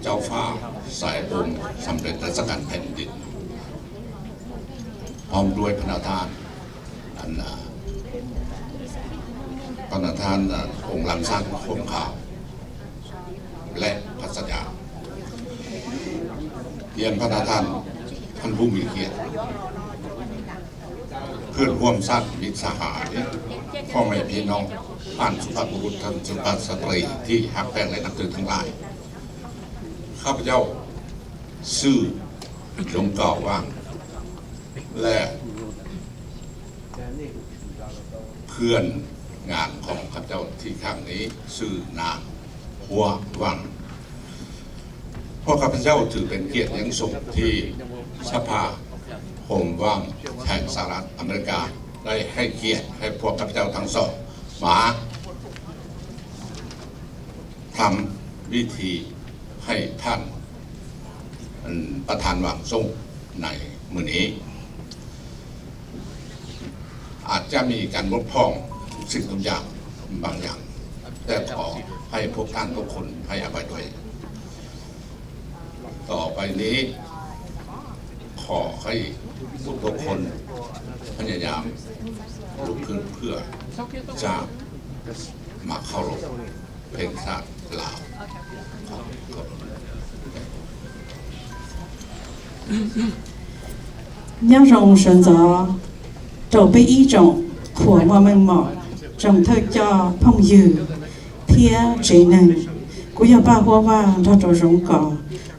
เจ้าฟ้าสายลมสำเร็จราชการแผ่นดิน พร้อมด้วยพระนางท่าน อันน่ะ พระนางท่าน อ่ะ องค์รังสร้างของข้า และพระสัญญา เรียนพระนางท่าน ท่านผู้มีเกียรติ เพื่อนร่วมชาติมิตรสหาย พ่อแม่พี่น้อง ท่านสุภาพบุรุษ ท่านสุภาพสตรีที่ฮักแพงและนับถือทั้งหลาย ข้าพเจ้าชื่อหลวงก่อว่าง และเพื่อนงานของข้าพเจ้าที่ข้างนี้ชื่อนางหัวว่าง พวกข้าพเจ้าถือเป็นเกียรติอย่างสูงที่สภาโฮมว่างแห่งสหรัฐอเมริกาได้ให้เกียรติให้พวกข้าพเจ้าทั้งสองมาทำพิธีให้ท่านประธานหว่างส่งในมื้อนี้ อาจจะมีการบกพร่องทุกสิ่งทุกอย่างบางอย่าง แต่ขอให้พวกท่านทุกคนให้อภัยด้วย ต่อไปนี้ ขอให้ทุกคนพยายามลุกขึ้นเพื่อจะมาเคารพเพลงชาติลาว Nyob zoo sawv ntxov rau peb ib tsoom qhuas muaj meej mom, tsoom thawj coj phooj ywg thiab tsev neeg. Kuv yog Paj Huab Vaj nrog rau Zoov Kos.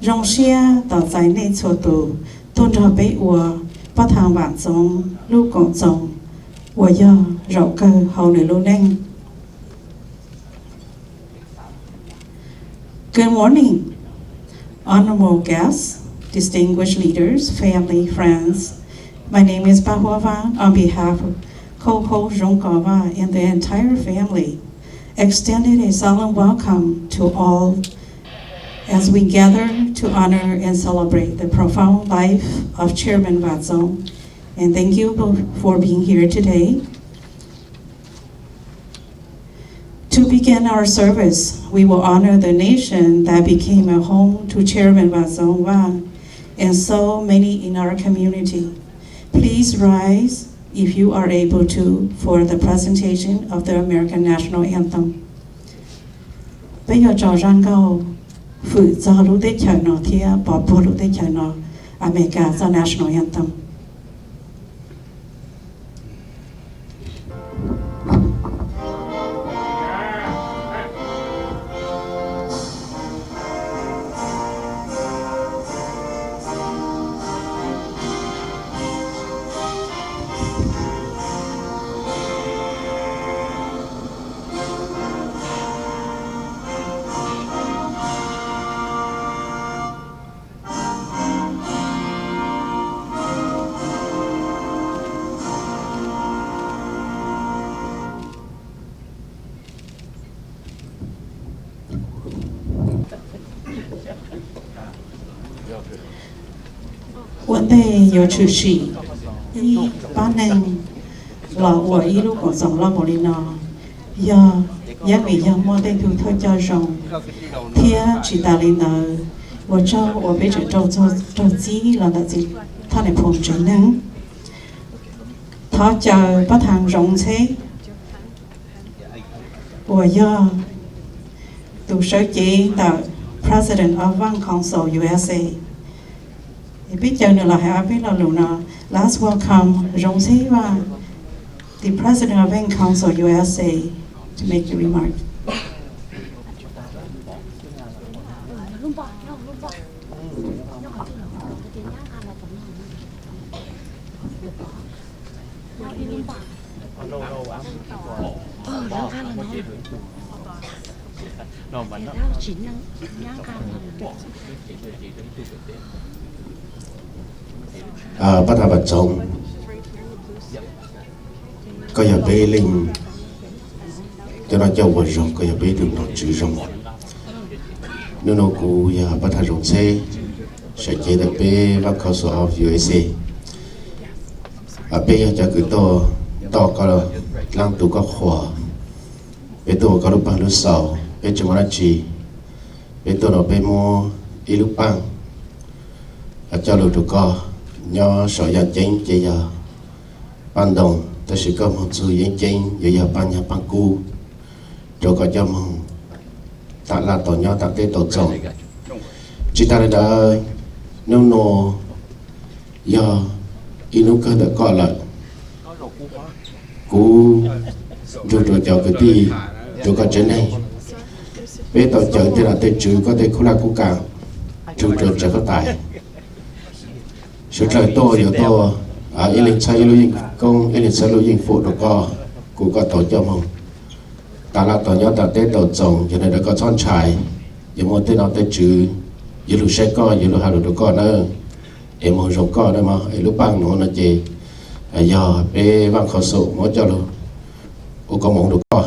Zoo siab tos txais nej txhua tus tuaj nrog peb ua Paj Thaj Vam Txoov lub koom txoos uas yog zaum kawg hauv nws lub neej. Good morning, honorable guests, distinguished leaders, family, friends. My name is Paj Huab Vaj on behalf of co-host Zoov Kos Vaj and the entire family. Extended a solemn welcome to all as we gather to honor and celebrate the profound life of Chairman Vam Txoov. And thank you for being here today. To begin our service, we will honor the nation that became a home to Chairman Vam Txoov Vaj and so many in our community. Please rise, if you are able to, for the presentation of the American National Anthem. Peb yuav tso zaj nkauj fwm txog lub teb chaws no thiab pov puag lub teb chaws no, Amelikas txoj National Anthem. Ua ntej yuav tshwm sim ib pab neeg los ua ib lub koom txoos loj npaum li no, yog yeej vim yog muaj tej tug thawj coj zoo, thiab tsis tas li ntawd, ua tsaug uas peb tseem raug txib los ntawm txiv thaj ne phoom tsev neeg. Thov caw pab thaj Zoov Ntxheb uas yog tus sawv cev ntawm President of Vam Council U S A. Peb caw nws los hais ob peb lo lus no. Let's welcome Zoov Ntxheb Vaj, the President of Vam Council U S A, to make a remark. Pab thaj Vam Txoov, koj yog peb leej coj noj coj ua zoo, koj yog peb tus nom tswv zoo. Hnub no kuv yog pab thaj Zoov Ntxheb, sawv cev ntawm peb Vam Council of U S A. Peb yog cov kws tuaj toj koj dlaab tu koj qhua, peb tuaj ua koj lub paj lub xaus, peb tsis muaj dab tsi, Peb tuaj no peb muab ib lub paaj coj lug rau koj. Nyob saum yaj ceeb ces yog paaj ntoo, tab sis koj moog txug yeeb ceeb yuav yog paaj nyaj paaj kub rau koj coj moog tam laj tau nyob tam teb tau txoos. Tsis tas li ntawd, nub nua yog ib nub kawg ntawm koj lawm. Kuv nrug rua cov kwv tij rua koj tsev neeg, peb tau cawm tej nom tej tswv, koj tej khub laj kub kaam, nrug rua tsav koj tais. Suav dlawg tuaj yuav tuaj ib leeg txhawb ib lub yeej koob, ib leeg txhawb lub yeej fum rua koj, kuas koj tau coj moog tam laj tau nyob tam teb tau txoos. Yog li ntawd koj txhob ntshai, yuav muaj tej nom tej tswv yuav lug saib koj, yuav lug has lug rua koj nawb, es moog zoo koj nawb mog. Es lub paaj nuav no ces yog peb vaaj qhov xum muab coj lug ua koob moov rua koj.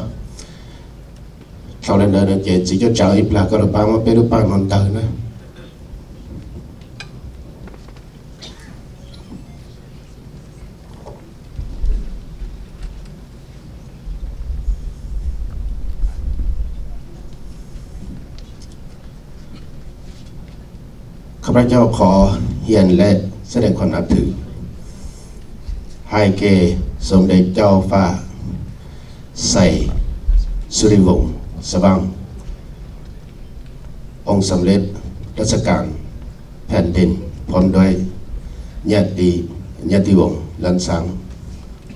Dlhau li ntawd no ces txiv cuab tsaav ib plag koj lug paab muab peb lub paaj nuav ntawg nawb. Khov pab coj qhov hiam lem xab dej qhov nav thwm, hais ke Soo Dej Cauj Faj Xais Su Li Voos Sa Vaaj, Ong Xam Lej Rab Txaj Kaam, Phaaj Dej Phom Duaib, Nyaj Ti Voos Lab Ntxhaav,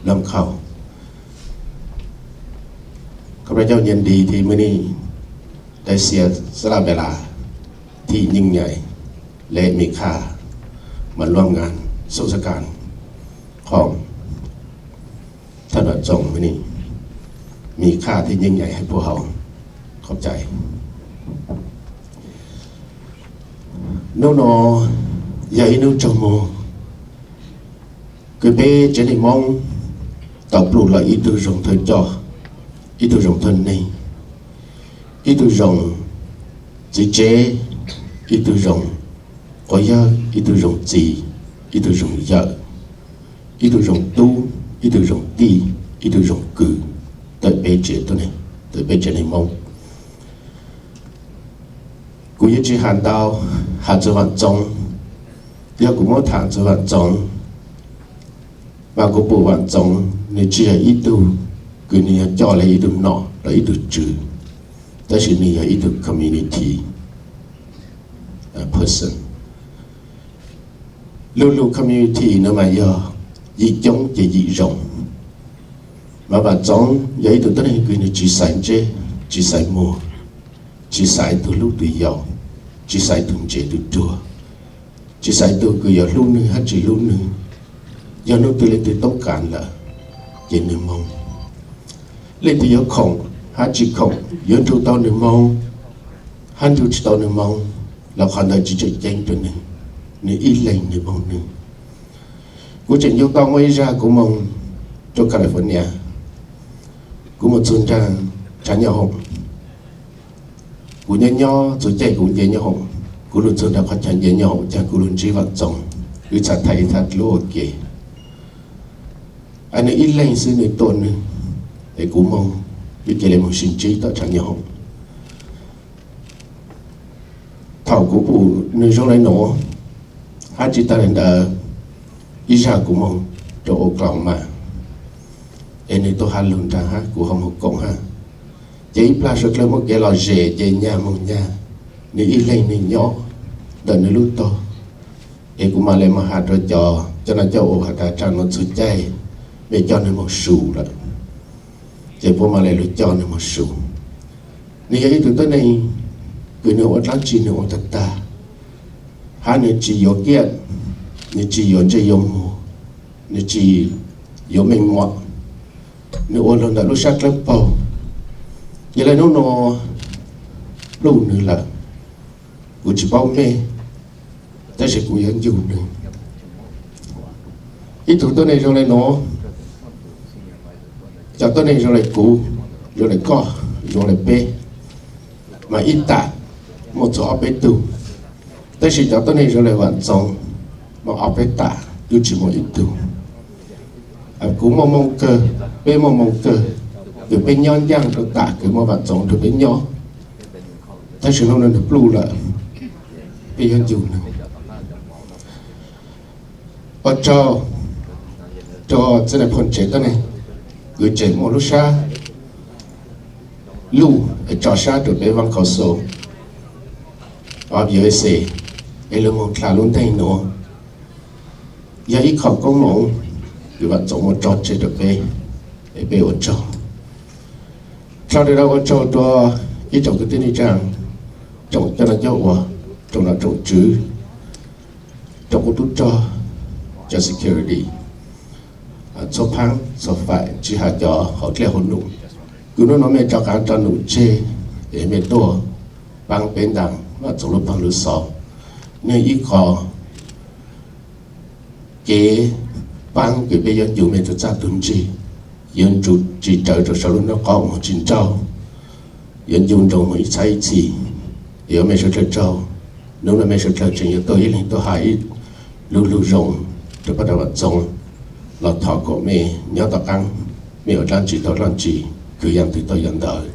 Lab Khau. Khov pab coj nyiaj nti thi mub ni, dai sia sab laj ves las thi nyeej nyais leh Mim Khaj mas luaj nqaa xub xab kas qhov thaj nam txoos mub ni, Mim Khaj thi nyeej nyais hais puag hauv. Qhov cai nub nua yog ib nub tsaug mug kws peb tsev neeg Moob tau pluj lawm ib tug zoo thawj coj, ib tug zoo thawj neeg, ib tug zoo txiv tsev, ib tug zoo quas yawg, ib tug zoo txiv, ib tug zoo yawm, ib tug zoo tub, ib tug zoo tij, ib tug zoo kws, tawm peb tsev, tawm peb tsev neeg Moob. Kuv yuav tsis has ntau, has txug Vaam Txoov. Yog kuv muab tham txug Vaam Txoov, mas kuv pum Vaam Txoov nws tsis yog ib tug kws nws yog coj le ib tug nom los ib tug tswv, tab sis nws yog ib tug community person. Lu lug community no mas yog yim coob ces yim zoo. Mas Vaam Txoov yog ib tug tuab neeg kws nws tsis xaiv ntsej, tsis xaiv muag, tsis xaiv tug hlub tug yau, tsis xaiv tug ntse tug ruag, tsis xaiv tug kws yuav hlub nwg hab tsis hlub nwg. Yog nub twg leej twg toob kas lawm ces nwg moog. Leej twg yuav khoom hab tsis khoom, yuav nrug tau nwg moog hab nrug tsis tau nwg moog, los qhov ntawd tsis tseem ceeb rua nwg. Nwg ib leeg nwg moog nwg. Kuv tseem ncu tau muaj ib zag kuv moog rua California, kuv moog txug nraag tshav nyoob hoom. Kuv nyob nyob txug caij kuv nce nyoob hoom, kuv lug txug nraag qhov chaw nce nyoob hoom caag kuv lug ntsib Vaam Txoov, wb txhaj thaij ib txhab dluab ua ke. Nwg ib leeg xwb nwg tuaj nwg, es kuv moog, wb ca le moog sib ntsib tom tshav nyoob hoom. Thaum kuv pum nwg zoo le nuav, hab tsis taag le ntawd, ib zag kuv moog rua Oklahoma, es nwg tuaj has lug nraag hab kuv ho moog koom hab. Ces ib plag suav dlawg muaj kev lom zem ces nyag moog nyag, nwg ib leeg nwg nyob ntawm nwg lub tog. Es kuv mam le moog has rua cov coj noj coj ua has tas tsam nuav txug caij mej coj nwg moog su lawm, ces puab mam le lug coj nwg moog su. Nwg yog ib tug tuab neeg kws nwg ua dlaab tsi nwg ua tag tag, hab nwg tsis yuav kiaj, nwg tsis yuav ntsej yuav muag, nwg tsis yuav meej muam, nwg ua lug ntawm lub sab dlawb paug. Yog le nub nua pluj nwg lawm, kuv tsis paub mej, tab sis kuv yuav ncu nwg. Ib tug tuab neeg zoo le nuav, cov tuab neeg zoo le kuv, zoo le koj, zoo le peb, mas ib tam muaj txug ob peb tug, tab sis cov tuab neeg zoo le Vaam Txoov mas ob peb tam twb tsis muaj ib tug. Kuv muaj moo kawg, peb muaj moo kawg, kws peb nyob ncaaj rua tam kws muaj Vaam Txoov nrug peb nyob. Tab sis hnub no nws pluj lawm, peb yuav ncu nws. Ua tsaug rau txiv nais phoo tsev tuab neeg, kwv tsev muaj lub sab luj es tso sab rau peb Vaj Kauv Xus of U S A es lug moog dlha lub nteeg nuav. Yog ib qho koob moov kws Vam Txoov muab tso tseg rau peb, es peb ua tsaug. Tso dlawg ua tsaug rua ib tsoom kwv tij neej tsaa, tsoom coj noj coj ua, tsoom nom tsoom tswv, tsoom qub tub rog, cov security, txhua phaab txhua faim, tsis has cov hauv dlej hauv num, kws hnub no mej rov qab rov num tseg es mej tuaj paab peb ntaag Vam Txoov lub pawg lub xov. Nwg ib qho kev paab kws peb yuav ncu mej tug txaj tug ntsig, yuav ncu tsis rawv rua sau lub hnub qoob moog tsis nraug, yuav ncu nroo moog ib txhab ib txhis. Yuav mej suav dlawg tsaug, hnub no mej suav dlawg tseem yuav tuaj ib leeg tuaj has ib lub lug zoo rua pab dam Vam Txoov, los thov kom mej nyob tom qaab, mej ua dlaab tsi tau dlaab tsi, khwv yaam twg tau yaam ntawd.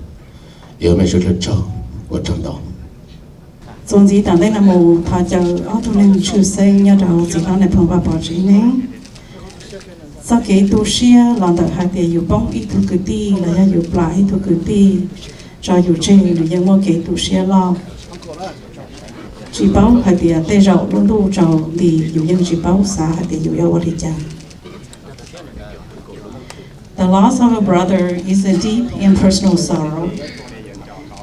Yuav mej suav dlawg tsaug, ua tsaug ntau. Txuas ntxiv tom ntej no mus thov caw ob tug neeg tshwj xeeb nyob rau txiv hlob nais phoo Vaj Pov tsev neeg. Txoj kev tu siab los ntawm hais tias yus poob ib tug kwv tij los yog yus plam ib tug kwv tij tso yus tseg, nws yeej muaj kev tu siab loj. Tsis paub hais tias tej zaum lub ntuj tsaus nti yus yeej tsis paub xav hais tias yus yuav ua li cas. The loss of a brother is a deep and personal sorrow.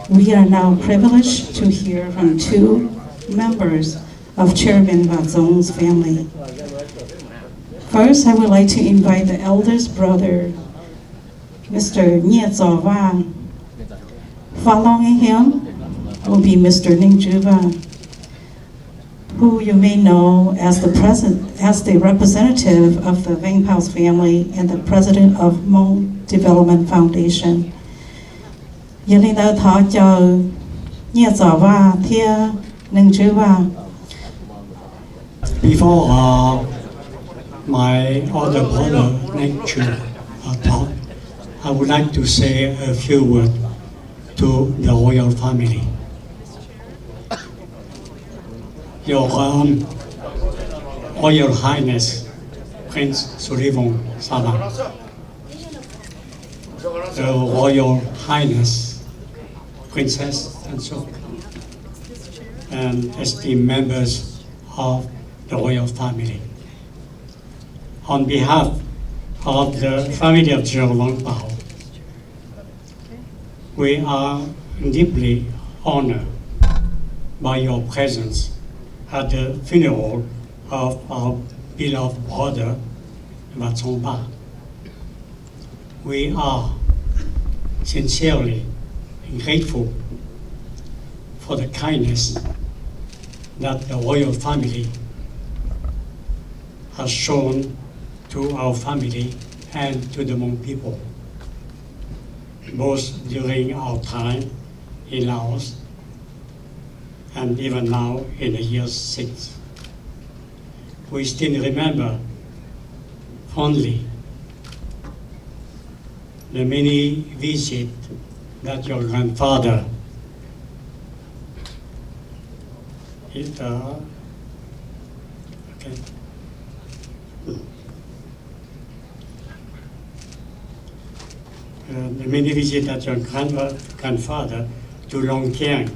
We are now privileged to hear from two members of Chairman Vaj Txoong's family. First, I would like to invite the eldest brother, Mister Nyiaj Txos Vaj. Following him will be Mister Neej Tswv Vaj, who you may know as the present, as the representative of the Vang Pao family and the president of Hmong Development Foundation. Yog li ntawd thov caw Nyiaj Txos Vaj thiab Neej Tswv Vaj. Before uh, my older brother Neej Tswv uh, talk, I would like to say a few words to the royal family. Your um, Royal Highness Prince Sullivan Xavan, the Royal Highness Princess Tansook, and esteemed members of the royal family. On behalf of the family of General Vang Pao, we are deeply honored by your presence at the funeral of our beloved brother, Vaj Txoov Vaj. We are sincerely grateful for the kindness that the royal family has shown to our family and to the Hmong people, both during our time in Laos and even now in the years since. We still remember fondly the many visits that your grandfather, it, uh, okay. Uh, the many visits that your grandfa-, grandfather to Longkiang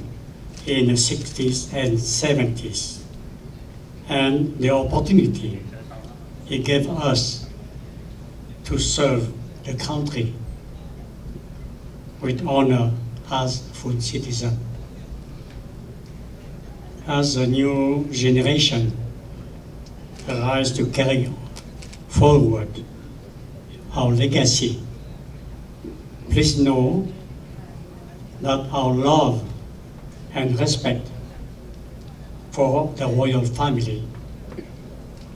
in the sixties and seventies, and the opportunity he gave us to serve the country with honor as full citizen. As a new generation arise to carry forward our legacy, please know that our love and respect for the royal family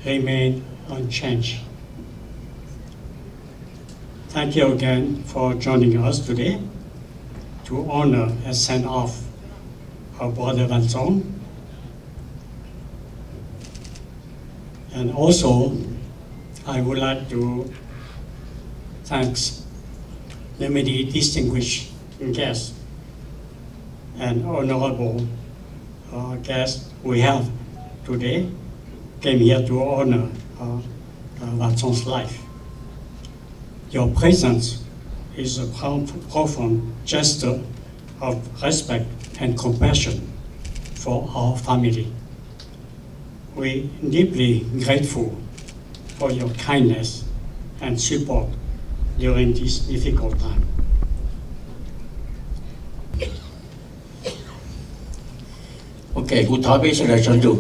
remain unchanged. Thank you again for joining us today to honor and send off our brother Van Zong. And also, I would like to thanks the many distinguished guests and honorable uh, guest we have today came here to honor uh, uh, Vatsong's life. Your presence is a profound gesture of respect and compassion for our family. We deeply grateful for your kindness and support during this difficult time. Ok, kuv thov peb sawv daws sawv ntsug.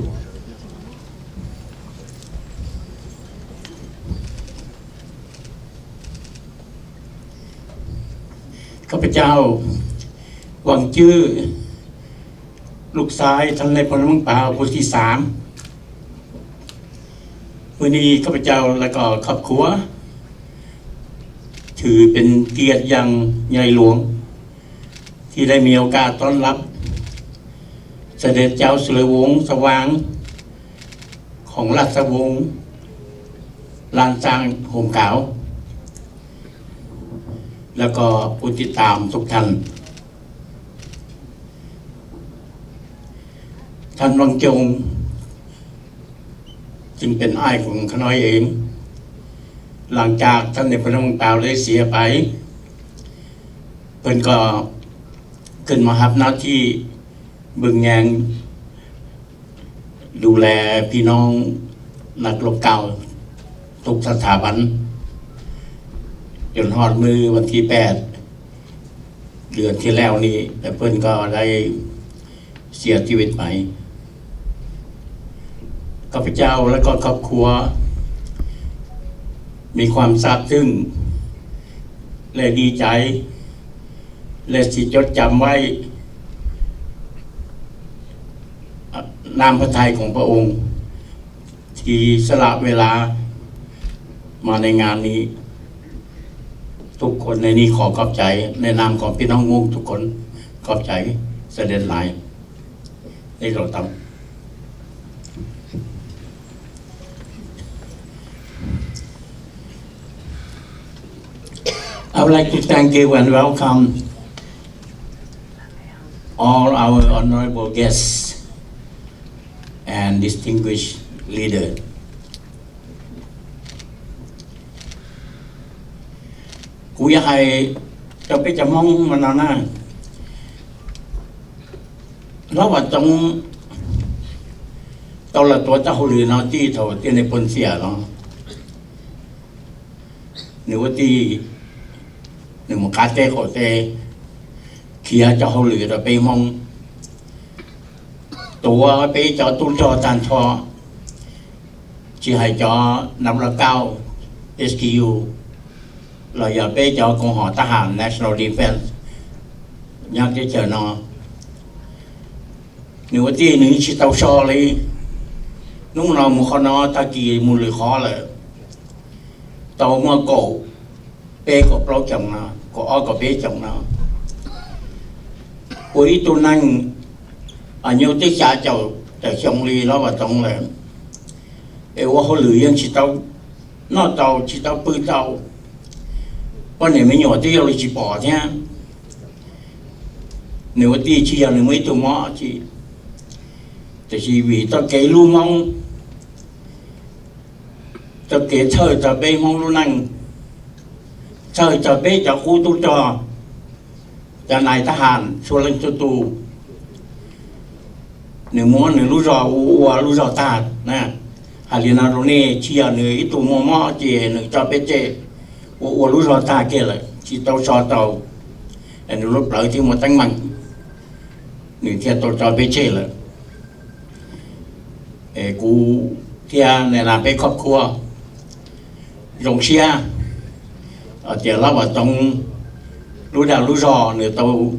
ข้าพเจ้า หวังจื้อ ลูกชายท่านในพลเมืองป่าคนที่สาม วันนี้ข้าพเจ้าและก็ครอบครัว ถือเป็นเกียรติอย่างใหญ่หลวง ที่ได้มีโอกาสต้อนรับ เสด็จเจ้าสุรวงศ์สว่าง ของราชวงศ์ล้านช้างห่มขาว แล้วก็ผู้ติดตามทุกท่าน ท่านวังจง ซึ่งเป็นอ้ายของข้าน้อยเอง หลังจากท่านในพลเมืองเปาได้เสียไป เพิ่นก็ขึ้นมารับหน้าที่เบิ่งแยง ดูแลพี่น้องนักรบเก่าทุกสถาบัน จนฮอดมื้อวันที่แปด เดือนที่แล้วนี้ แต่เพิ่นก็ได้เสียชีวิตไป ข้าพเจ้าและก็ครอบครัว มีความซาบซึ้ง และดีใจ และสิจดจำไว้ น้ำพระทัยของพระองค์ ที่สละเวลามาในงานนี้ ทุกคนในนี้ขอขอบใจ ในนามของพี่น้องม่วงทุกคน ขอบใจเสด็จหลาย ได้โปรดตาม I would like to thank you and welcome all our honorable guests and distinguished leader. กูอยากให้เจ้าเป็กเจ้าม้งมาหน่อยนะ Hlob Vam Txoov tau los tuav txoj hauj lwm no txij thaum tiaj nais phoo xiam los, nws ua tij, nws mus qab teb qaum teb, khiav cov hauj lwm rau peb Hmoob, tuav peb cov tub rog tag nrho, tsis hais cov nam laj kauj, S K U, los yog peb cov koom haum tab ham National Defense nyob teb chaws no. Nws ua tij nws tsis tau so li. Hnub no mus qhov no, tag kis mus lwm qhov lawm. Tau muaj kaum peb kaum plaub xyoos no, kaum ob kaum peb xyoos no. Ua ib tug neeg nyuj twb xya caum tawm xyoo li Hlob Vam Txoov lawm, es ua hauj lwm yeej tsis tau noj tau, tsis tau pw tau, poj niam me nyuam twb yuav luag tsis pom thiab. Nws ua tij tsis yog nws muaj ib tug mob tsis, tiam sis vim txoj kev hlub Hmoob, txoj kev txhawj txog peb Hmoob lub neej, txhawj txog peb cov qub tub rog, cov nais tab ham txhua leej txhua tus, nws muab nws lub zog ua ua lub zog tag na. Hais li no rau nej, tsis yog nws ib tug muaj mob ces nws tso peb tseg, ua ua lub zog tag kiag lawm tsis tau so tau, nws lub plawv thiaj muaj teeb meem, nws thiaj tau tso peb tseg lawm. Kuv thiab na peb khob khuab zoo siab tias Hlob Vam Txoov lub dag lub zog nws tau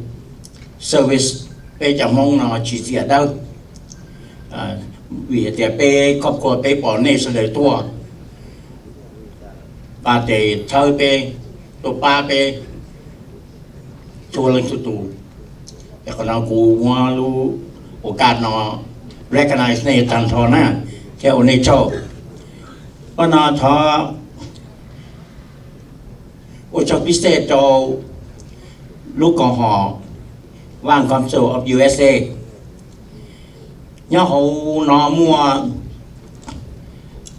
service peb cov Hmoob no tsis txias dawb, vim tias peb khob khuab peb pom nej sawv daws tuaj, pab tes thawb peb, tuaj pab peb txhua leej txhua tus. Es qhov no kuv muab lub ua kaj no recognize nej tag nrho na, thiab ua nej tsaug. Qhov no thov ua tsaug pib xej rau lub koom haum Vaj Council of U S A. Nyob hauv no muaj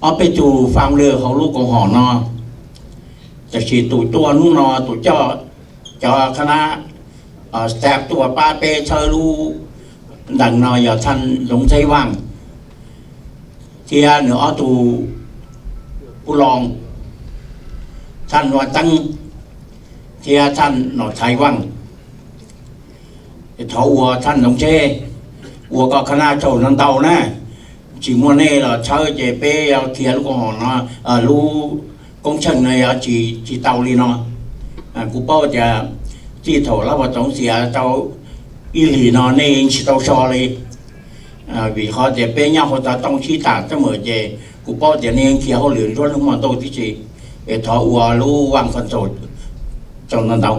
ob peb tug founder hauv lub koom haum no, tab sis tus tuaj hnub no tus coj cov khab nab staff tuaj pab peb txhawb lub ntees no yog thaj Zoov Txheeb Vaj, thiab nws ob tug pu loo, thaj Nuaj Teeb thiab thaj Nom Thaiv Vaj. Thov ua thaj Zoov Txheeb, ua koj khab nab tsaug ntau ntau na. Tsis muaj nej los txhawb ces peb yuav khiav lub koom haum no, lub koob tsheej no yuav tsis tau li no. Kuv paub tias txij thaum Hlob Vam Txoov xiam tau ib hlis no nej yeej tsis tau so li, vim qhov tias peb nyob hauv xov tooj sib tham teeb meem ces kuv paub tias nej yeej khiav hauj lwm nruab hnub hmo ntuj tib si. Es thov ua lub Vaj Council tsaug ntau ntau.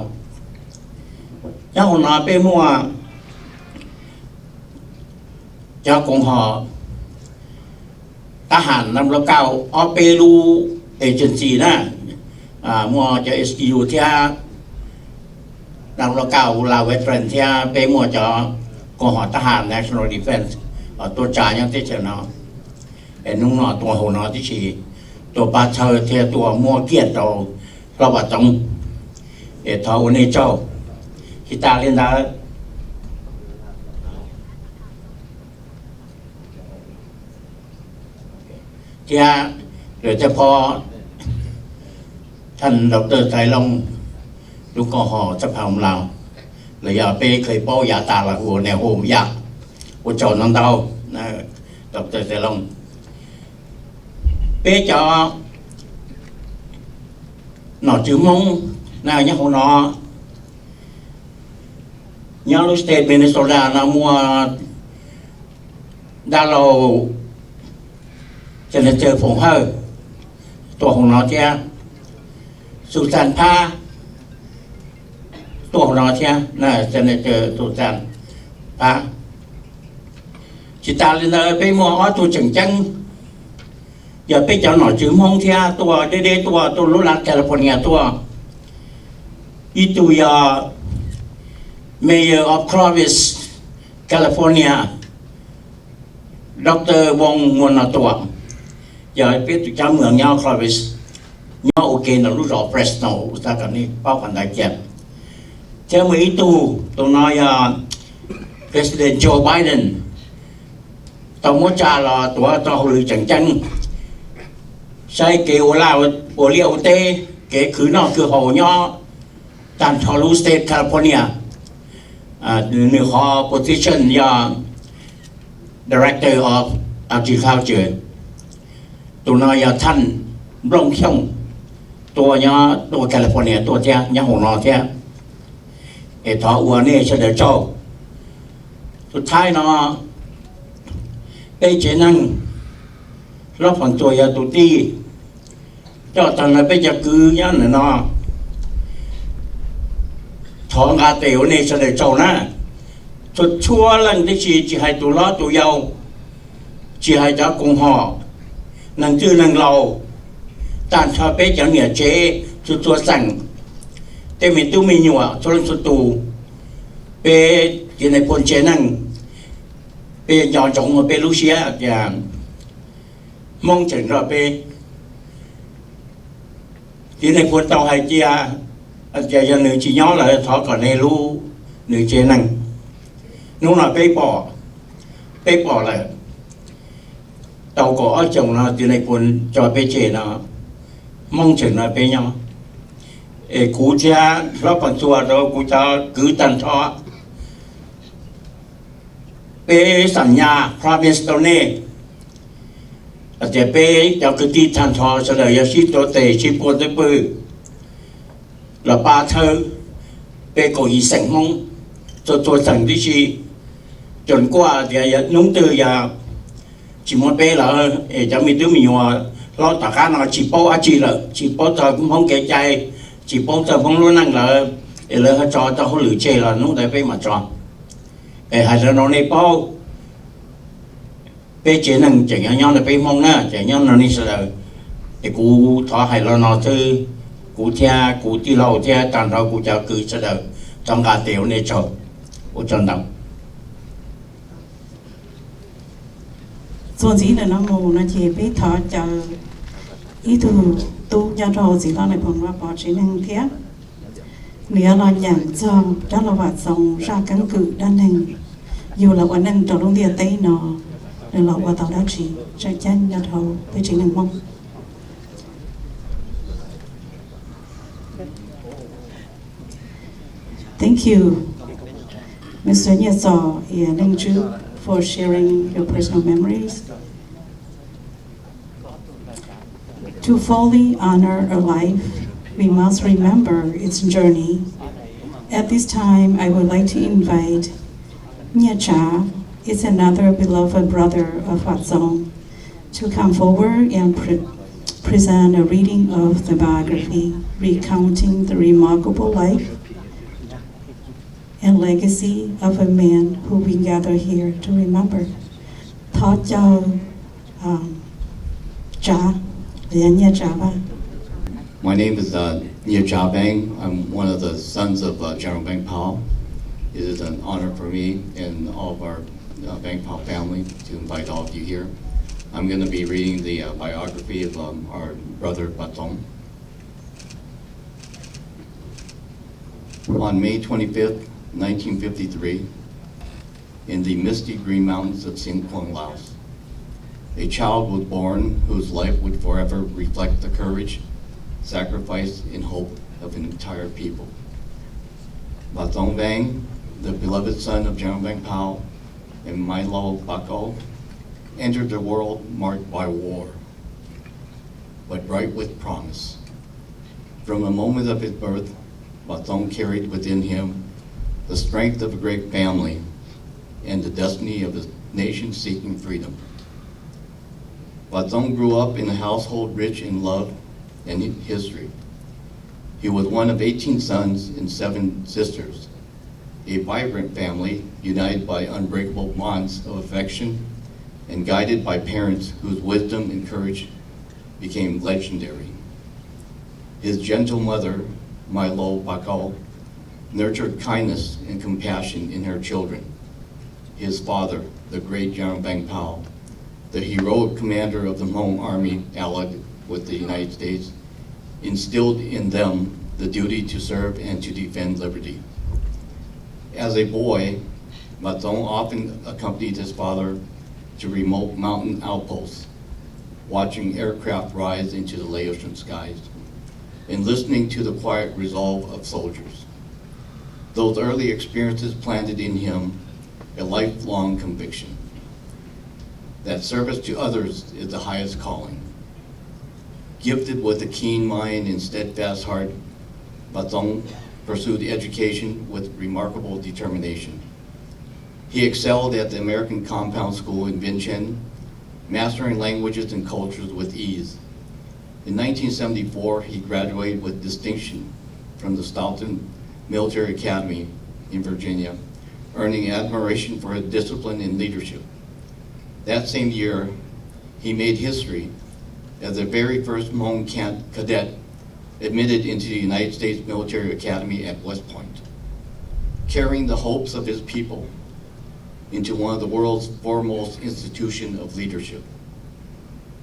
Nyob hauv no peb muaj cov koom haum tab ham nam laj kauj ob peb lub agency na, muaj cov S D U thiab nam laj kauj la veteran thiab peb muaj cov koom haum tab ham National Defense tuaj tsa nyob teb chaws no. Es hnub no tuaj hauv no tib si, tuaj pab txhawb thiab tuaj muab kiag rau Hlob Vam Txoov. Es thov ua nej tsaug. Tsis tas li ntawd, thiab lawv tej phob thaj Doctor Xais Looj, lub koom haum txaj phav laus, los yog peb kheev paub yav tas los hu ua Nais Hoo yam, ua tsaug ntau ntau, Doctor Xais Looj. Peb cov nom tswv Hmoob na nyob hauv no, nyob lub state Minnesota no muaj dab laug Senator Foom Hawj tuaj hauv no thiab, Xus Xas Phab tuaj hauv no thiab, Senator Xus Xas Phab. Tsis tas li ntawd peb muaj ob tug tseem ceeb, yog peb cov nom tswv Hmoob thiab tuaj deb deb tuaj, tuaj lub lab California tuaj. Ib tug yog Mayor of Clovis, California, Doctor Voos Muas Nom Tuam, yog peb tus cab moos nyob Clovis, nyob ua ke ntawm lub zos Fresno, xav kom nej paub qhov ntawd kiag. Thiab muaj ib tug, tus no yog President Joe Biden, tau muab tsa los tuav tau hauj lwm tseem ceeb, saib kev ua liaj ua teb, kev khwv noj khwv haus nyob tag nrho lub state California. Nws qhov position yog Director of Agriculture. Tus no yog thaj Nplooj Xyooj, tuaj nyob tuaj California tuaj thiab nyob hauv no thiab. Es thov ua nej sawv daws tsaug. Tus thaib no, peb tsev neeg, Hlob Feem Txuas yog tus tij, coj tag nrho peb cov kwv nyob ntawm no, thov nqa tes ua nej sawv daws tsaug na. Txhua txhua leej tib si, tsis hais tus hlob tus yau, tsis hais cov koom haum, neeg txwj neeg laus, tag nrho peb cov niam tsev txhua txhua xeem, tej me tub me nyuam txhua leej txhua tus, peb txiv nais phoo tsev neeg, peb nco ntsoov peb lub siab tias Hmoob tseem nrog peb. Txiv nais phoo tau hais tias, tias yog nws tsis nyob lawm thov kom nej hlub nws tsev neeg. Hnub no peb pom, peb pom lawm, tau kaum ob xyoos no txiv nais phoo tso peb tseg no, Hmoob tseem nrog peb nyob. Es kuv thiab Hlob Feem Txuas rau kuv cov kwv tag nrho, peb xam nyas promise rau nej hais tias peb cov kwv tij tag nrho sawv daws yuav sib tuav tes sib puag twb pwg los pab txhawb peb kaum yim xeem Hmoob, txhua txhua xeem tib si, coo kuaj tias yog hnub twg yog tsis muaj peb lawm es cov me tub me nyuam hlob tom qab no tsis paub dab tsi lawm, tsis paub txog Hmoob kev cai, tsis paub txog Hmoob lub neej lawm, es lawv ho tso tau hauj lwm tseg los hnub ntawd peb mam tso. Es hais li no nej paub, peb tsev neeg tseem nyob nrog peb Hmoob na, tseem nyob nrog nej sawv daws. Es kuv thov hais li no xwb, kuv thiab kuv tij laug thiab tag nrho kuv cov kwv sawv daws thov nqa tes ua nej tsaug. Ua tsaug ntau. Txuas ntxiv ntawm no mus no ces peb thov caw ib tug tub nyob rau hauv txiv loj Nais Phoo Vaj Pov tsev neeg thiab nws yuav los nyeem txog dab laug Vam Txoov zaj keeb kwm dab neeg, yug los ua neej rau lub ntiaj teb no, nws los ua tau dab tsi tseem ceeb nyob rau peb tsev neeg Hmoob. Thank you, Mister Nyiaj Txom and Leej Tswb, for sharing your personal memories. To fully honor a life, we must remember its journey. At this time, I would like to invite Nyiaj Tsav, is another beloved brother of Vaj Txoov, to come forward and pre- present a reading of the biography recounting the remarkable life and legacy of a man who we gather here to remember. Thov caw Tsav, Nyiaj Tsav Vaj. My name is uh, Nyiaj Tsav Vang. I'm one of the sons of uh, General Vang Pao. It is an honor for me and all of our uh, Vang Pao family to invite all of you here. I'm going to be reading the uh, biography of um, our brother Vaj Txoov. On May twenty-fifth, nineteen fifty-three, in the misty Green Mountains of Xiangkhouang, Laos, a child was born whose life would forever reflect the courage, sacrifice, and hope of an entire people. Vaj Txoov Vang, the beloved son of General Vang Pao and Mai Lo Pak Aw, entered the world marked by war, but bright with promise. From the moment of his birth, Vaj Txoov carried within him the strength of a great family and the destiny of a nation seeking freedom. Vaj Txoov grew up in a household rich in love and in history. He was one of eighteen sons and seven sisters, a vibrant family united by unbreakable bonds of affection and guided by parents whose wisdom and courage became legendary. His gentle mother, Mai Lo Pak Aw, nurtured kindness and compassion in her children. His father, the great General Vang Pao, the heroic commander of the Hmong army allied with the United States, instilled in them the duty to serve and to defend liberty. As a boy, Vaj Txoov often accompanied his father to remote mountain outposts, watching aircraft rise into the Laotian skies, and listening to the quiet resolve of soldiers. Those early experiences planted in him a lifelong conviction that service to others is the highest calling. Gifted with a keen mind and steadfast heart, Vaj Txoov pursued education with remarkable determination. He excelled at the American Compound School in Vientiane, mastering languages and cultures with ease. In nineteen seventy-four, he graduated with distinction from the Stoughton Military Academy in Virginia, earning admiration for his discipline and leadership. That same year, he made history as the very first Hmong cadet admitted into the United States Military Academy at West Point, carrying the hopes of his people into one of the world's foremost institutions of leadership.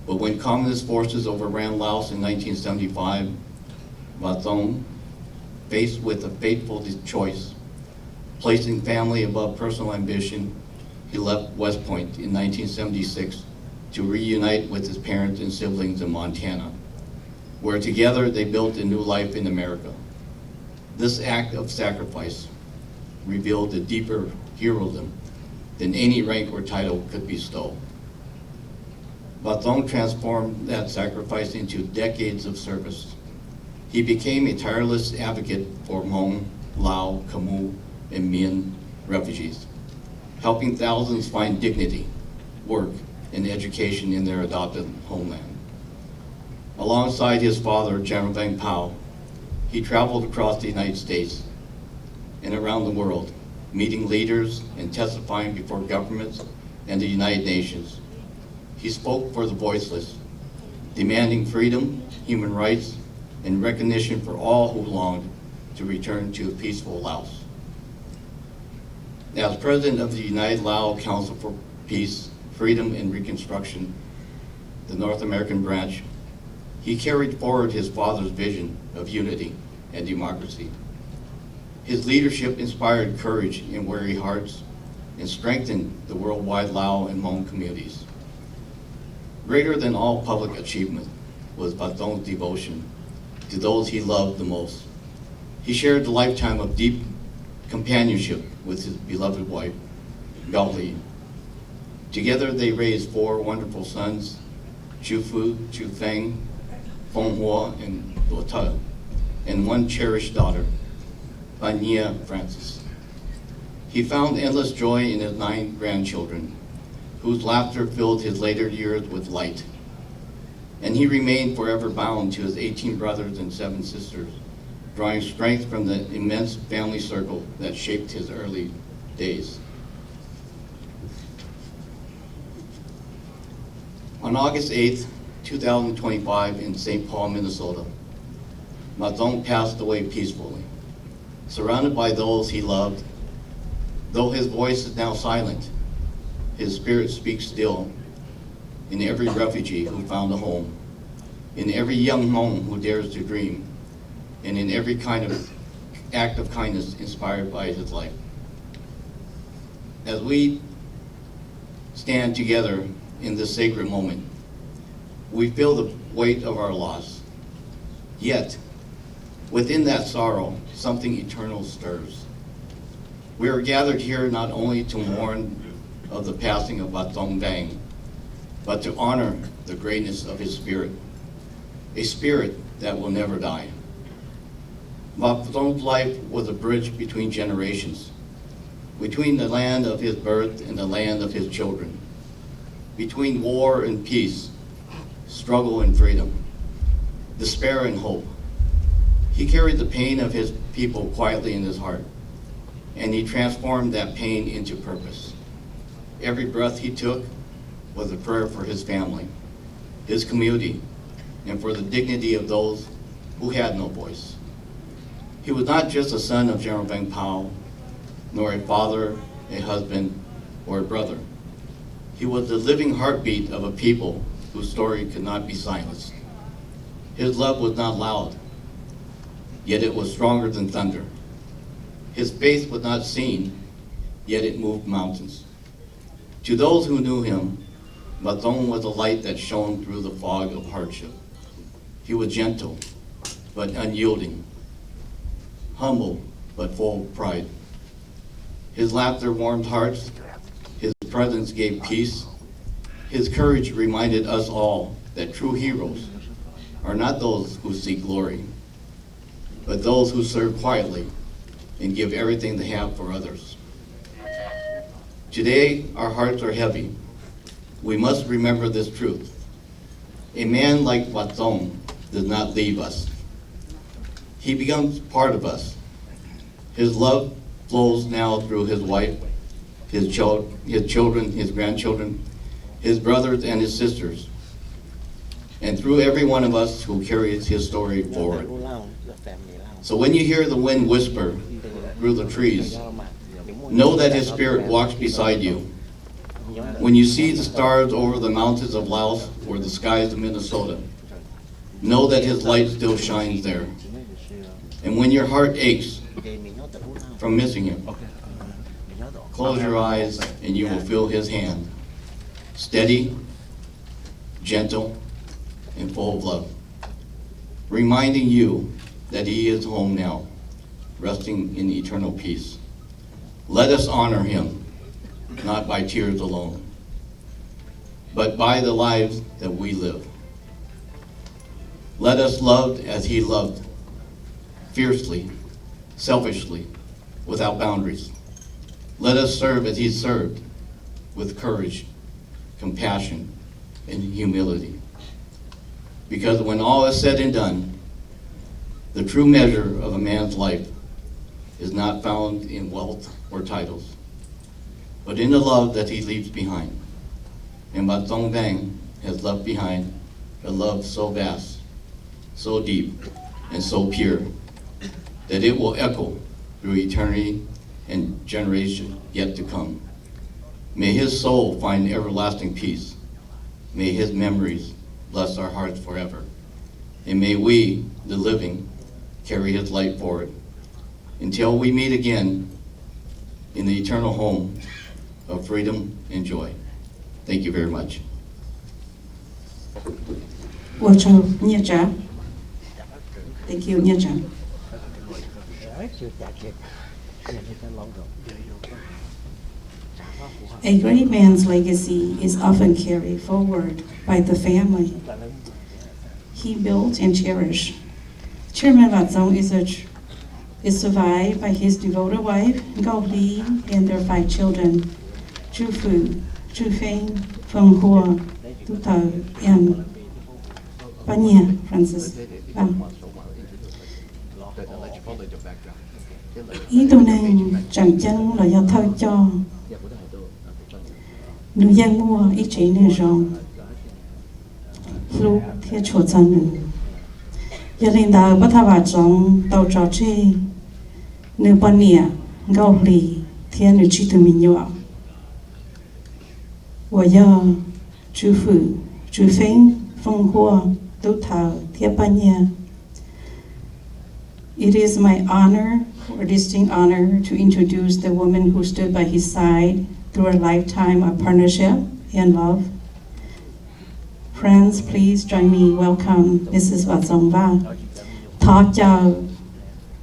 But when communist forces overran Laos in nineteen seventy-five, Vaj Txoov, faced with a fateful choice, placing family above personal ambition, he left West Point in nineteen seventy-six to reunite with his parents and siblings in Montana, where together they built a new life in America. This act of sacrifice revealed a deeper heroism than any rank or title could bestow. Vaj Txoov transformed that sacrifice into decades of service. He became a tireless advocate for Hmong, Lao, Khmer, and Mien refugees, helping thousands find dignity, work, and education in their adopted homeland. Alongside his father, General Vang Pao, he traveled across the United States and around the world, meeting leaders and testifying before governments and the United Nations. He spoke for the voiceless, demanding freedom, human rights, and recognition for all who longed to return to a peaceful Laos. As president of the United Lao Council for Peace, Freedom, and Reconstruction, the North American branch, he carried forward his father's vision of unity and democracy. His leadership inspired courage in weary hearts and strengthened the worldwide Lao and Hmong communities. Greater than all public achievement was Vatong's devotion to those he loved the most. He shared a lifetime of deep companionship with his beloved wife, Gao Li. Together they raised four wonderful sons, Chu Fu, Chu Feng, Fong Hua, and Luo Te, and one cherished daughter, Fan Nyia Francis. He found endless joy in his nine grandchildren, whose laughter filled his later years with light. And he remained forever bound to his eighteen brothers and seven sisters, drawing strength from the immense family circle that shaped his early days. On August eighth, two thousand twenty-five, in Saint Paul, Minnesota, Vatong passed away peacefully, surrounded by those he loved. Though his voice is now silent, his spirit speaks still in every refugee who found a home, in every young Hmong who dares to dream, and in every kind of act of kindness inspired by his life. As we stand together in this sacred moment, we feel the weight of our loss. Yet, within that sorrow, something eternal stirs. We are gathered here not only to mourn of the passing of Vatong Vang, but to honor the greatness of his spirit, a spirit that will never die. Vatong's life was a bridge between generations, between the land of his birth and the land of his children, between war and peace, struggle and freedom, despair and hope. He carried the pain of his people quietly in his heart, and he transformed that pain into purpose. Every breath he took was a prayer for his family, his community, and for the dignity of those who had no voice. He was not just a son of General Vang Pao, nor a father, a husband, or a brother. He was the living heartbeat of a people whose story could not be silenced. His love was not loud, yet it was stronger than thunder. His faith was not seen, yet it moved mountains. To those who knew him, Vatong was a light that shone through the fog of hardship. He was gentle, but unyielding, humble, but full of pride. His laughter warmed hearts. His presence gave peace. His courage reminded us all that true heroes are not those who seek glory, but those who serve quietly and give everything they have for others. Today, our hearts are heavy. We must remember this truth. A man like Vatong does not leave us. He becomes part of us. His love flows now through his wife, his, chil- his children, his grandchildren, his brothers and his sisters, and through every one of us who carries his story forward. So when you hear the wind whisper through the trees, know that his spirit walks beside you. When you see the stars over the mountains of Laos or the skies of Minnesota, know that his light still shines there. And when your heart aches from missing him, close your eyes and you will feel his hand, steady, gentle, and full of love, reminding you that he is home now, resting in eternal peace. Let us honor him, not by tears alone, but by the lives that we live. Let us love as he loved, fiercely, selfishly, without boundaries. Let us serve as he served, with courage, compassion, and humility. Because when all is said and done, the true measure of a man's life is not found in wealth or titles, but in the love that he leaves behind. And Vatong Vang has left behind a love so vast, so deep, and so pure that it will echo through eternity and generation yet to come. May his soul find everlasting peace. May his memories bless our hearts forever. And may we, the living, carry his light forward until we meet again in the eternal home of freedom and joy. Thank you very much. Ua tsaug Nyiaj Tsav. Thank you, Nyiaj Tsav. A great man's legacy is often carried forward by the family he built and cherished. Chairman Vaj Txoov is a, is survived by his devoted wife, Nkauj Hli, and their five children, Tswv Fwm, Tswv Feeb, Foom Hua, Tub Thaws, and Paj Nyiag Francis. Ib tug neeg tseem ceeb los yog thawj coj, nws yeej muaj ib tsev neeg zoo hlub thiab tshua txog nws. Yog li ntawd, Pab Thaj Vam Txoov tau tso tseg nws poj niam Nkauj Hli thiab nws tsib tug me nyuam, uas yog Tswv Fwm, Tswv Feeb, Foom Hua, Tub Thaws thiab Paj Nyiag. It is my honor, or distinct honor, to introduce the woman who stood by his side through a lifetime of partnership and love. Friends, please join me welcome Mrs. Vaj Txoov Vaj. Thov caw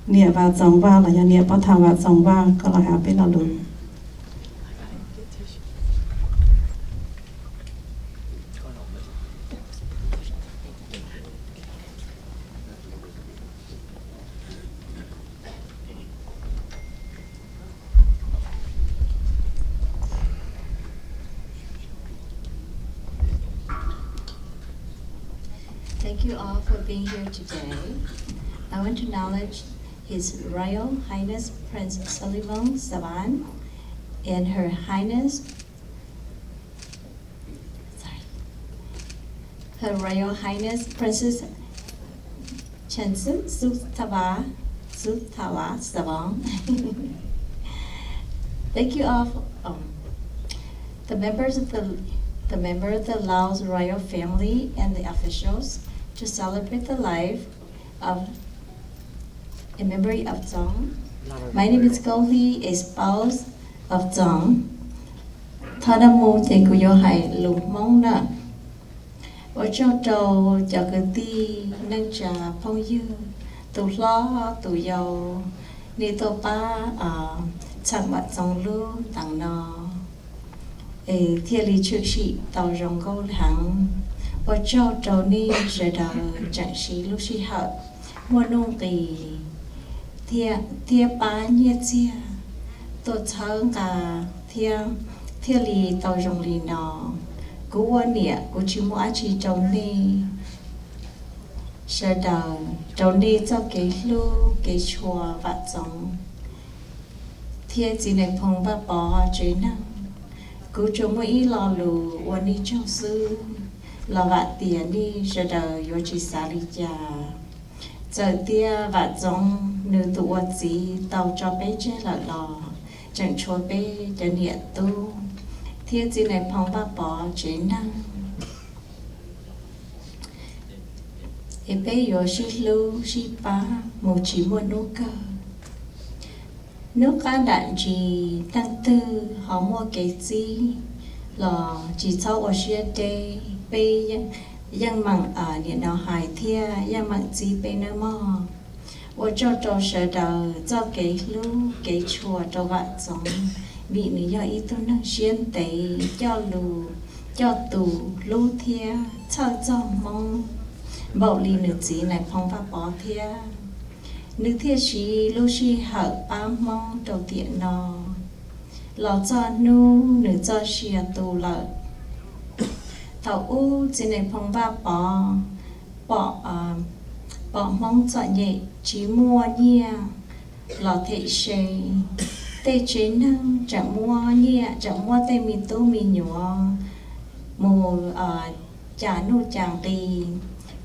niam Vaj Txoov Vaj los yog niam Pab Thaj Vam Txoov Vaj koj los hais peb lo lus. Thank you all for being here today. I want to acknowledge His Royal Highness Prince Sullivan Savan and Her Highness, sorry, Her Royal Highness Princess Chanson Sutava, Sutava Savong. Thank you all, for, um, the members of the, the member of the Laos royal family and the officials to celebrate the life of, in memory of Txoov. My name is Goh Hli, a spouse of Txoov. Thaum no mus ces kuv yuav hais lus Hmoob na. Ua tsaug rau cov kwv tij neej tsa phooj ywg, tus hlob tus yau, nej tuaj pab txheem Vam Txoov lub teev no, es thiaj li tshwm sim tau zoo nkauj heev. Ua tsaug rau nej sawv daws tseem siv lub sij hawm muaj nuj nqis thiab pab nyiaj txiag tuaj txhawb nqa thiab thiaj li tau zoo li no. Kuv ua niam kuv tsis muaj dab tsi rau nej sawv daws, rau nej txoj kev hlub kev tshua Vam Txoov thiab txiv Nais Phoo Vaj Pov tsev neeg. Kuv tsuas muaj ib lo lus ua nej tsaug xwb, los vam tias nej sawv daws yuav tsis xav li cas. Txawm tias Vam Txoov nws tus ua txiv tau tso peb tseg lawm los tseem tshuav peb cov niam tub thiab txiv Nais Phoo Vaj Pov tsev neeg, es peb yuav sib hlub sib pab mus tsis muaj hnub kawg. Hnub qab nram ntsis leej twg ho muaj kev txib los tsis txhob ua siab deb, peb yeej meem, nim no hais thiab yeej meem txib peb nawb mog. Ua tsaug rau sawv daws txoj kev hlub kev tshua rau Vam Txoov, vim nws yog ib tug neeg siab ntev, coj lus coj tus, hlub thiab txhawj txog Hmoob npaum li nws txiv Nais Phoo Vaj Pov thiab. Nws thiaj siv lub sij hawm pab Hmoob rau tiam no los txog hnub nws txoj sia tu lawm. Thaum ub txiv Nais Phoo Vaj Pov pom, pom Hmoob txom nyem tsis muaj nyiaj los them se, tej tsev neeg tseem muab nyiaj, tseem muab tej me tub me nyuam mus cas nuj cas nqi.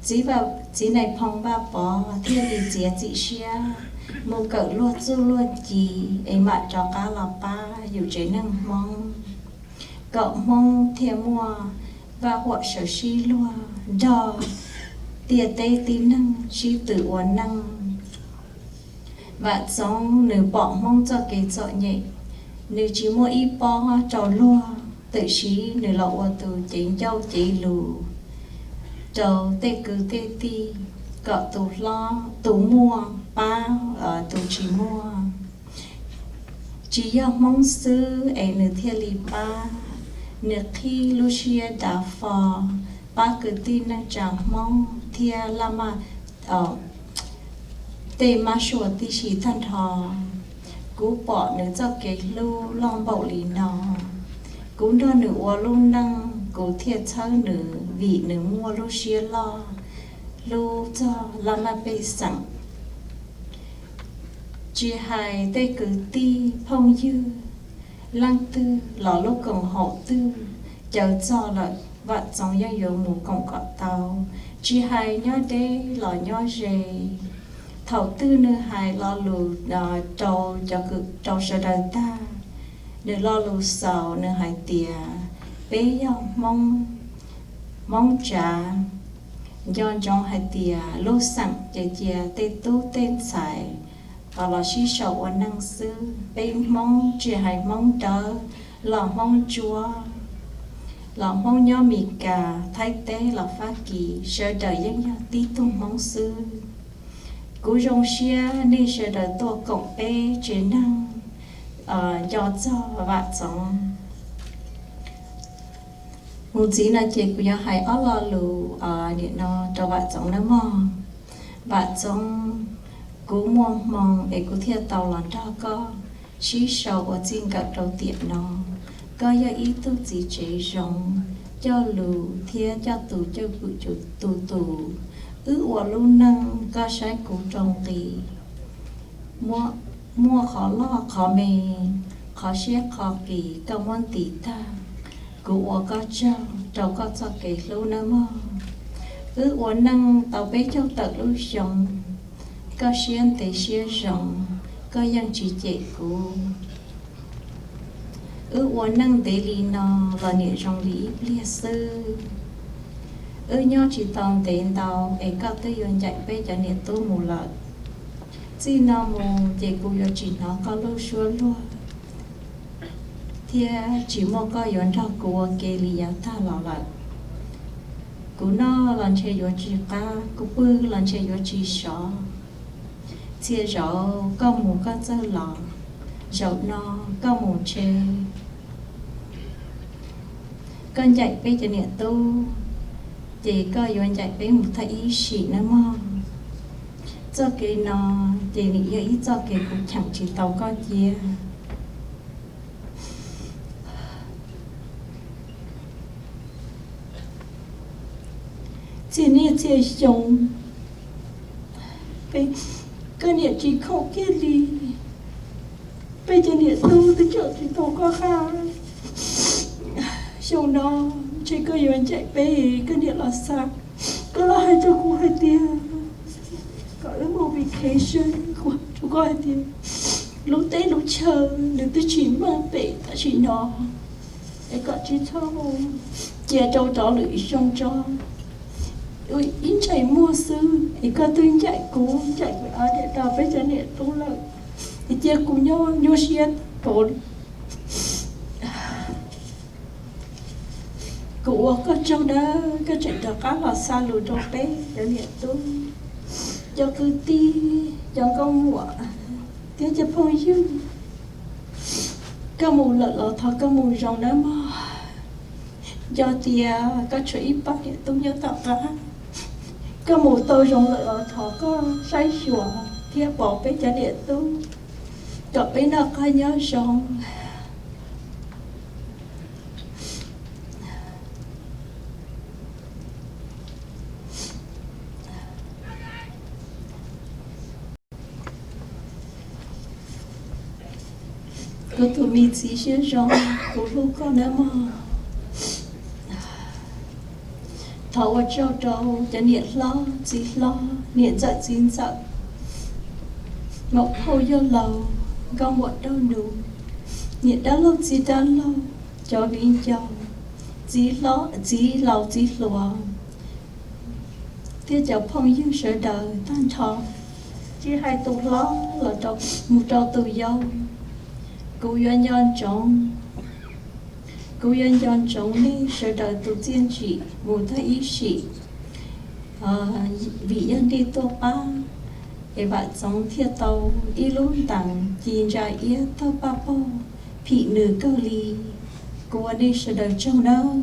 Txiv, txiv Nais Phoo Vaj Pov thiaj li txiav txim siab mus kawm luag txuj luag ci es mam rov qab los pab yus tsev neeg Hmoob, kom Hmoob thiaj muaj vaj huam sawv sib luag nrog tiaj teb tib neeg sib tw ua neej. Vam Txoov nws pom Hmoob txoj kev txom nyem, nws tsis muaj ib pob rau luag, tiam sis nws los ua tus cev ncauj cev lus rau tej kwv tej tij, kom tus hlob tus muaj pab tus tsis muaj. Tsis yog Hmoob xwb es nws thiaj li pab, nws qhib lub siab dav fo pab kwv tij neej tsa Hmoob thiab laj maj tej mab sua tib si tag nrho. Kuv pom nws txoj kev hlub loj npaum li no, kuv nrog nws ua lub neej kuv thiaj txhawb nws vim nws muaj lub siab loj hlub txog laj maj pej xeem. Tsis hais tej kwv tij phooj ywg, leej twg los lub koom haum twg caw txog lawm Vam Txoov yeej yuav mus koom kom tau, tsis hais nyob deb los nyob ze. Thaum twg nws hais lo lus rau cov, rau sawv daws tag, nws lo lus xaus nws hais tias, peb yog Hmoob, Hmoob tsav, nco ntsoov hais tias lub xeem ces cia tej tub tej ntxhais los sib sau ua neej xwb. Peb Hmoob tsis hais Hmoob Dawb los Hmoob Ntsuab los Hmoob nyob Mes Kas, Thaib teb los Fab Kis, sawv daws yeej yog tib tug Hmoob xwb. Kuv zoo siab nej sawv daws tuaj koom peb tsev neeg nco txog Vam Txoov. Mus txiv no ces kuv yuav hais ob lo lus nim no rau Vam Txoov nawb mog. Vam Txoov, kuv muaj hmoo es kuv thiaj tau los nrog koj sib sau ua txij nkawm rau tiam no. Koj yog ib tug txiv tsev zoo, coj lus thiab coj tus cwj pwm tus tus. Wb ua lub neej koj saib kuv rau nqi, muaj qhov loj qhov me, qhov siab qhov qis koj muab ntis tag. Kuv ua koj tsaug rau koj txoj kev hlub nawb mog. Wb ua neej tau peb caug tawm lub xyoo, koj siab ntev siab zoo, koj yeej tsis cem kuv. Wb ua neej ntev li no los niam zoo li ib pliag xwb. Wb nyob tsis tau ntev ntau es koj twb yuav ncaim peb cov niam tub mus lawm. Txij no mus ces kuv yuav tsis hnov koj lub suab luag thiab tsis muaj koj yuav nrog kuv ua ke li yav tag los lawm. Kuv noj los ntshe yuav tsis qab, kuv pw los ntshe yuav tsis sov. Txhia zaum koj mus koj txawj los, zaum no koj mus ntshe koj ncaim peb cov niam tub, ces koj yuav ncaim peb mus thaj ib sim nawb mog. Txoj kev no ces nws yog ib txoj kev kuv cheem tsis tau koj cia. Txhia niaj txhia xyoo, koj niam tsis khoom kiag li, peb cov niam tub twb tseem tsis tau koj qab. Xyoo no ntshe koj yuav ncaim peb, koj niam los xa, koj los hais rau kuv hais tias kom wb mus vacation, kuv hais rau koj hais tias lub teb lub chaw nws twb tsis meej pem tam sim no, es kom tsis txhob mus, cia rau rov lwm xyoo tso. Ib ntsais muag xwb es koj twb ncaim kuv, ncaim kuv ob niam tau peb cov niam tub lawm, es cia kuv nyob nyuaj siab pauv li. Kuv ua koj tsaug nawb, koj tseem rov qab los xa lus rau peb cov niam tub, cov kwv tij, cov nkauj muam thiab cov phooj ywg. Koj mus lawm los thov koj mus zoo nawb mog. Nco tias koj tshuav ib pab niam tub nyob tom qab. Koj mus tau zoo lawm los thov koj saib xyuas thiab pov peb cov niam tub kom peb noj qab nyob zoo. Kuv tus me txiv siab zoo, kuv hlub koj nawb mog. Thov ua tsaug rau cov niam hlob txiv hlob, niam ntxawm txiv ntxawm, Maum phauj yawg laus, nkauj muam dab nus, niam dab laug txiv dab laug, cov viv ncaus, txiv laus txiv hluas, thiab cov phooj ywg sawv daws tag nrho, tsis hais tus hlob los rau mus rau tus yau, kuv yuav nco ntsoov, kuv yuav nco ntsoov nej sawv daws tus txiaj ntsim mus tag ib sim. Vim yog nej tuaj pab, es Vam Txoov thiaj tau ib lub ntees ci ntsa iab tawg paj paug phim nws kawg li. Kuv ua nej sawv daws tsaug nawb.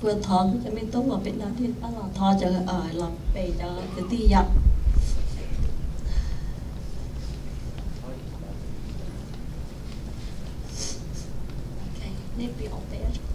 Kuv thov cov me tub los pem no, pab los thov cov los pem cov kwv tij yom. Nej pem ua pem.